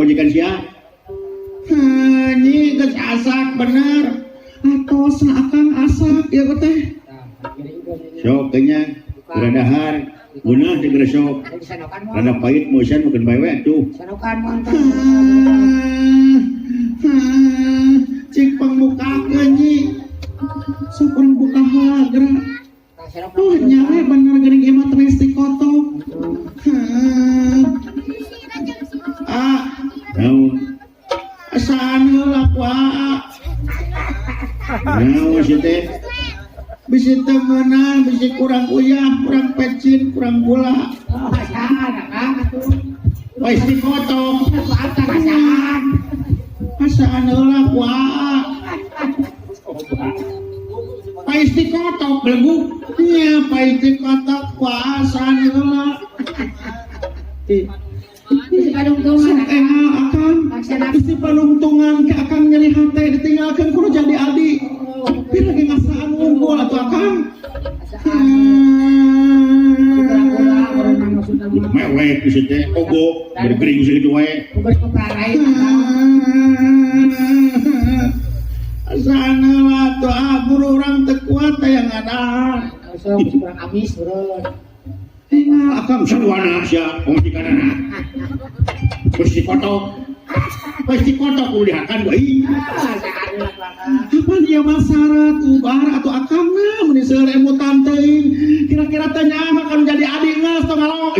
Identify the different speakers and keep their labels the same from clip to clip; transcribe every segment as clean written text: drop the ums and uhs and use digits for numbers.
Speaker 1: Majikan sia. Heh, nyi geus asak bener. Atos akang asak ieu teh. Sok nya geura dahar. Geunah teh geura sok. Rada pahit meusan makan bae we atuh.
Speaker 2: Sanokan montan.
Speaker 1: Cik pangbukakeun nyi. Sok urang buka heula geura. Oh, nyawe bener geuning ieu mah teh kotok. Heh. Ah, naon? Asaan heula ku aa. Naon sih teh? Bisi teu meunang, bisi kurang uyah, kurang pecin, kurang gula.
Speaker 2: Oh, asaan akang atuh.
Speaker 1: Wais dikotok.
Speaker 2: Ku akang asaan.
Speaker 1: Asaan heula ku aa. Pais dikotok beleguk. Nya pais dikotok ku aa asaan heula. Ih,
Speaker 2: Bisi padungtungan
Speaker 1: sok
Speaker 2: akang.
Speaker 1: engal akang. Bisi panungtungan ke akang nyeri hate ditinggalkeun kudu jadi adi. Pira ge ngasaan wungkul atuh akang.
Speaker 2: Asaan. Kurang-kurang urang maksudna mah.
Speaker 1: Mewek di situ ogo bergering segitu wae.
Speaker 2: Geus peparain akang.
Speaker 1: Asaan heula atuh ah buru urang teu kuat aya ngadahar.
Speaker 2: Sok geus kurang amis beureun.
Speaker 1: Engal akang saduana sia pamajikanana. Geus dikotok. Geus dikotok kudu dihakan ku aing.
Speaker 2: Ah, asaan heula ku akang.
Speaker 1: Apa dia mah syarat ubar atau akangna mun seueur emutan teuing. Kira-kira teh nyaah kan jadi adik geus tong ngalo.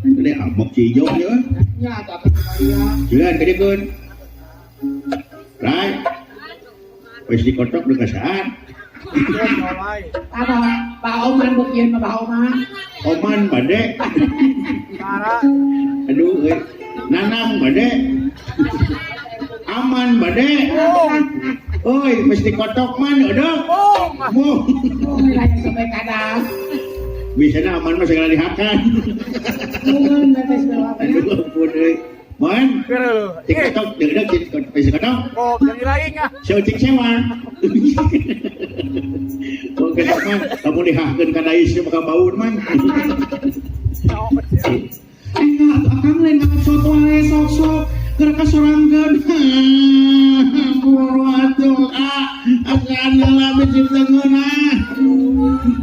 Speaker 1: Gede amok ci ijo nya.
Speaker 2: Nya atuh akang kumaha.
Speaker 1: Jangan gedekeun. Rai. Wis dikotok deuk kasaan.
Speaker 2: Apa Pak Oman beukieu mah Pak Oman.
Speaker 1: Oman bade. Aduh euy. Nanang bade. Aman bade. Oi, mesti kotok man udah. Mo.
Speaker 2: Oh, lain sampai kadang.
Speaker 1: Bisana aman mah segala dihakan.
Speaker 2: Mun betes bawa.
Speaker 1: Aduh ampun euy. Man, cik kotok deuk cik kotok cik kotok.
Speaker 3: Oh, jadi lain ah.
Speaker 1: Saeutik sewa. Oh, kotok man, kamu dihahkeun ka dais maka baur man. Enggak, atuh akang lain ngacot wae sok-sok geura kasorangkeun. Buru atuh ah, asaan heula bisi teu ngeunah.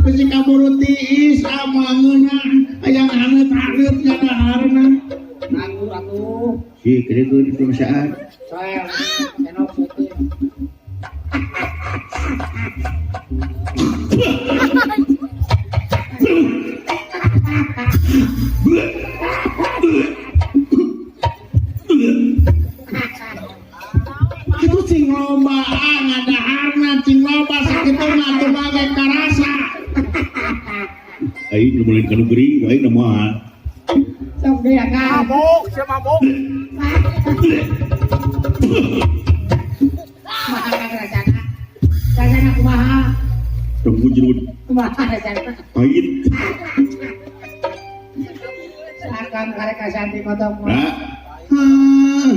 Speaker 1: Bisi kaburu tiis ah moal ngeunah. Hayang haneut-haneut ngadaharna.
Speaker 2: Atuh atuh.
Speaker 1: Si gedekeun perusahaan.
Speaker 2: Soel senok syuting.
Speaker 1: Itu cing loba ah ngadaharna cing loba sakitu mah atuh mah ge karasa. Aing nu mulai kanu gering aing mah.
Speaker 2: Sok deui akang.
Speaker 3: Mabok, siapa mabok?
Speaker 2: Kumaha akang rasana? Rasana kumaha?
Speaker 1: Tong bujrut
Speaker 2: Kumaha rasana?
Speaker 1: Pahit.
Speaker 2: Akang karek kasanti kotok mah.
Speaker 1: Nah. Hah.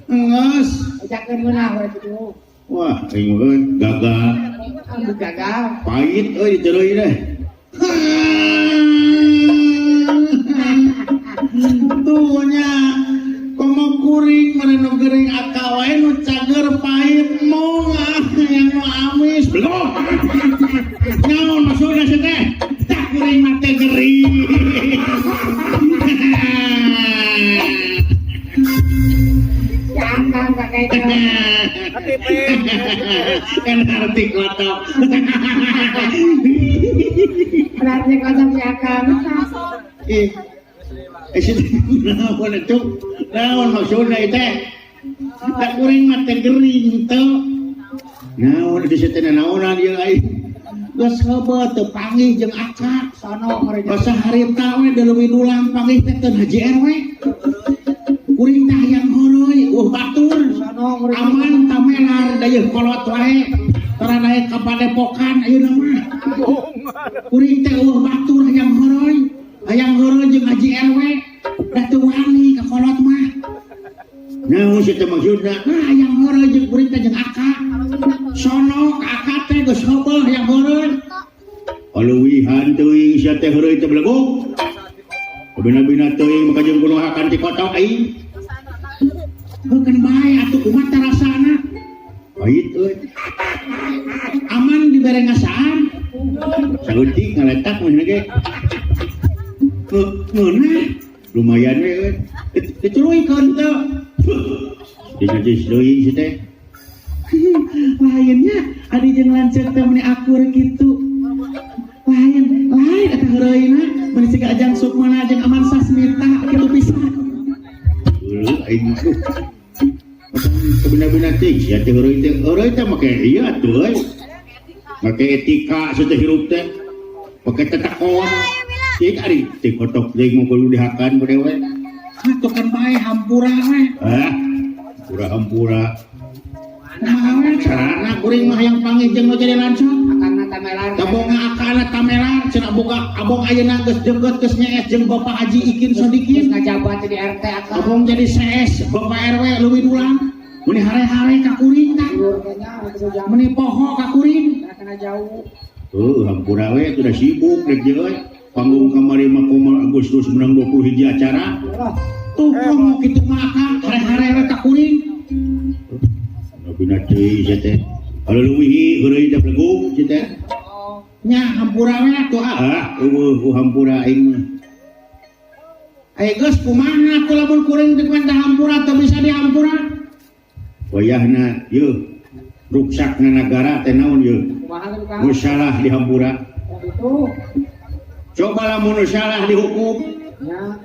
Speaker 1: Enggeus.
Speaker 2: Ucakeun ngeunah we kitu.
Speaker 1: Wah, aing mah euy gagal.
Speaker 2: Anu gagal.
Speaker 1: Pahit euy diteureuy deh. Tuh nya komo kuring mana nu gering akal wae nu cager pahit mong ah yang nu amis. Belum. Naon maksudna sia teh? Tak kuring mah teh gering.
Speaker 2: Si akang kakekeun.
Speaker 1: Kan arti kotok.
Speaker 2: Berarti kotok si akang.
Speaker 1: Eh, eh situ naon itu? Naon maksudna ieu teh? Tak kuring mah teh gering teu. Naon di situ naonan ieu aing. Geus heubeut teu panggih jeung akak.
Speaker 2: Sono mereka.
Speaker 1: Basa harita we leuwih dulang panggih teh teu Haji RW. Kuring teh hayang heureuy, eueuh batur.
Speaker 2: Sono mereka.
Speaker 1: Aman tamelar dayeuh kolot wae. Tara daek ka padepokan ayeuna mah. Kuring teh eueuh batur hayang heureuy. Hayang heureuy jeung Haji RW. Da teu wani ka kolot mah. Naon sih teh maksudna? Nah, hayang heureuy jeung kuring teh jeung akak. Sono ka akak teh geus heubeul hayang heureuy. Kaluwihan teuing sia teh heureuy teh beleguk. Bina-bina teuing maka jeung kudu hakan Dihakan ti kotok aing. Heukeun bae atuh kumaha teh rasana? Pahit euy. Aman dibere ngasaan. Saeutik ngaletak mah ge. Ngeunah lumayan we euy. Dituluykeun teu. Dijajis deui si teh. Lainnya adi jeung lanceuk teh meuni akur kitu. Lain, lain eta heureuyna meuni siga Ajang Sukmana jeung Aman Sasmita kitu pisan. Dulu aing mah duh. Kabina-bina teh sia teh heureuy teh. Heureuy teh make ieu atuh euy. Make etika teh hirup teh. Make tetekon. Cik ari teh kotok deui mah kudu dihakan ku dewe. Atuh kan bae hampura we. Ah, hampura hampura. Kumaha we carana kuring mah hayang panggih jeung nu jadi lanceuk.
Speaker 2: Akangna tamelan.
Speaker 1: Kabonga akana tamelan cenah boga abong ayeuna geus jenggot geus nyees jeung Bapak Haji Ikin Sodikin.
Speaker 2: Geus ngajabat jadi RT akang.
Speaker 1: Abong jadi CS Bapak RW leuwih dulang. Meuni hare-hare ka kuring tah.
Speaker 2: Dulur teh nya kudu jauh.
Speaker 1: Meuni poho ka kuring.
Speaker 2: Kena jauh.
Speaker 1: Heuh, hampura we sudah sibuk rek jeung euy. Panggung kamari mah kumaha Agustus menang 20 hiji acara.
Speaker 2: Lah,
Speaker 1: Tuh komo kitu mah akang hare-hare we ka kuring. Bina teuing sia teh. Kalau leuwih heureuy teh belegug sia teh. Nya hampura we atuh ah, eueuh hampura aing mah. Aya geus kumaha atuh lamun kuring teh minta hampura teu bisa dihampura. Wayahna yeuh ruksakna nagara teh naon yeuh?
Speaker 2: Kumaha tuh Kang?
Speaker 1: Nu salah dihampura.
Speaker 2: Itu.
Speaker 1: Coba lamun nu salah dihukum.
Speaker 2: Nya.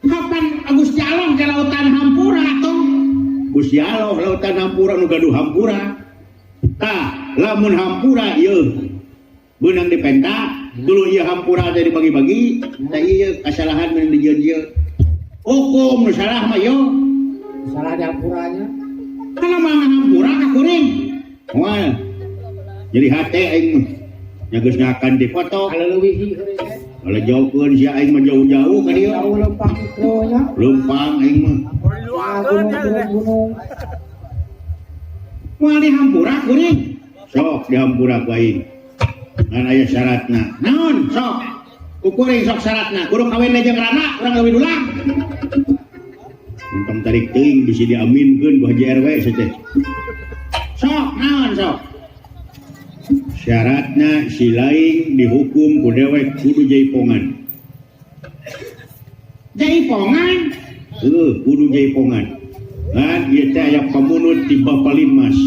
Speaker 1: Kapan Agus Jalong ke lautan hampura tuh? Gusti Allah lautan hampura nu gaduh hampura. Tah, lamun hampura yeuh beunang dipenta, dulu ieu hampura teh dibagi-bagi, tah ieu kasalahan beunang dijieun-jieun. Hukum nu salah mah yeuh.
Speaker 2: Salah dihampuranya.
Speaker 1: Kana mah hampura ka kuring. Moal. Jadi hate aing mah. Nya geus ngakan di foto.
Speaker 2: Kalau leuwih heureuy teh.
Speaker 1: Kalau jauhkeun sia aing mah jauh-jauh ka dieu.
Speaker 2: Jauh lempang itu nya.
Speaker 1: Leumpang aing mah.
Speaker 2: Ah, gunung gunung gunung.
Speaker 1: Moal dihampura kuring. Sok dihampura ku aing. Ngan aya syaratna. Naon sok? Ku kuring sok syaratna. Kudu kawin deui jeung rana urang leuwih dulang. Entong tarik teuing bisi diaminkeun ku Haji RW sia teh. Sok naon sok? Syaratna si laing dihukum ku dewek kudu jaipongan. Jaipongan? Heuh, kudu jaipongan. Ngan ieu teh aya pamunut ti Bapa Linmas.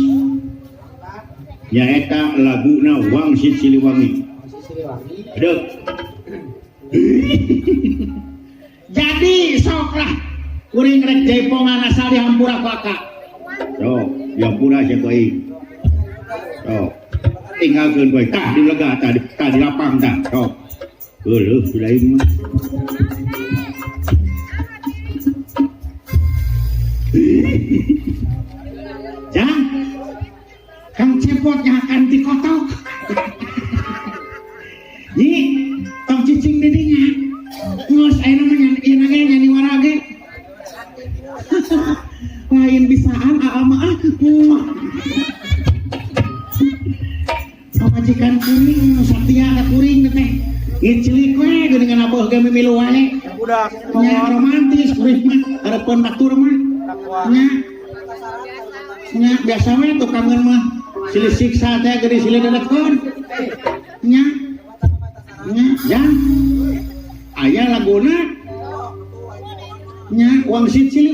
Speaker 1: Nyaeta laguna Wangsit Siliwangi.
Speaker 2: Masih Siliwangi.
Speaker 1: Aduh. Jadi sok lah kuring rek jaipongan asal dihampura ku akak. Sok, dihampura sia ku aing. Sok. Tinggalkeun ku aing tah di lega tah di, tah di lapang tah. Sok. Heueuh si lain mah. Jang. Kang Cepot nyakan ti kotok. Nyi, tong cicing di dinya. Geus ayeuna mah nyan ieu ge nyaniwara ge. Lain bisaan aa mah ah. Muah. Pamajikan kuring nu satia ka kuring teh. Ngicilik we geuningan abeuh ge mimilu wae.
Speaker 3: Budak.
Speaker 1: Nya romantis kuring mah hareupeun batur mah. Nya. Nya biasa we tukangeun mah silih siksa teh geuning silih dedetkeun. Nya. Nya, jang. Aya laguna. Nya Wangsit Siliwangi.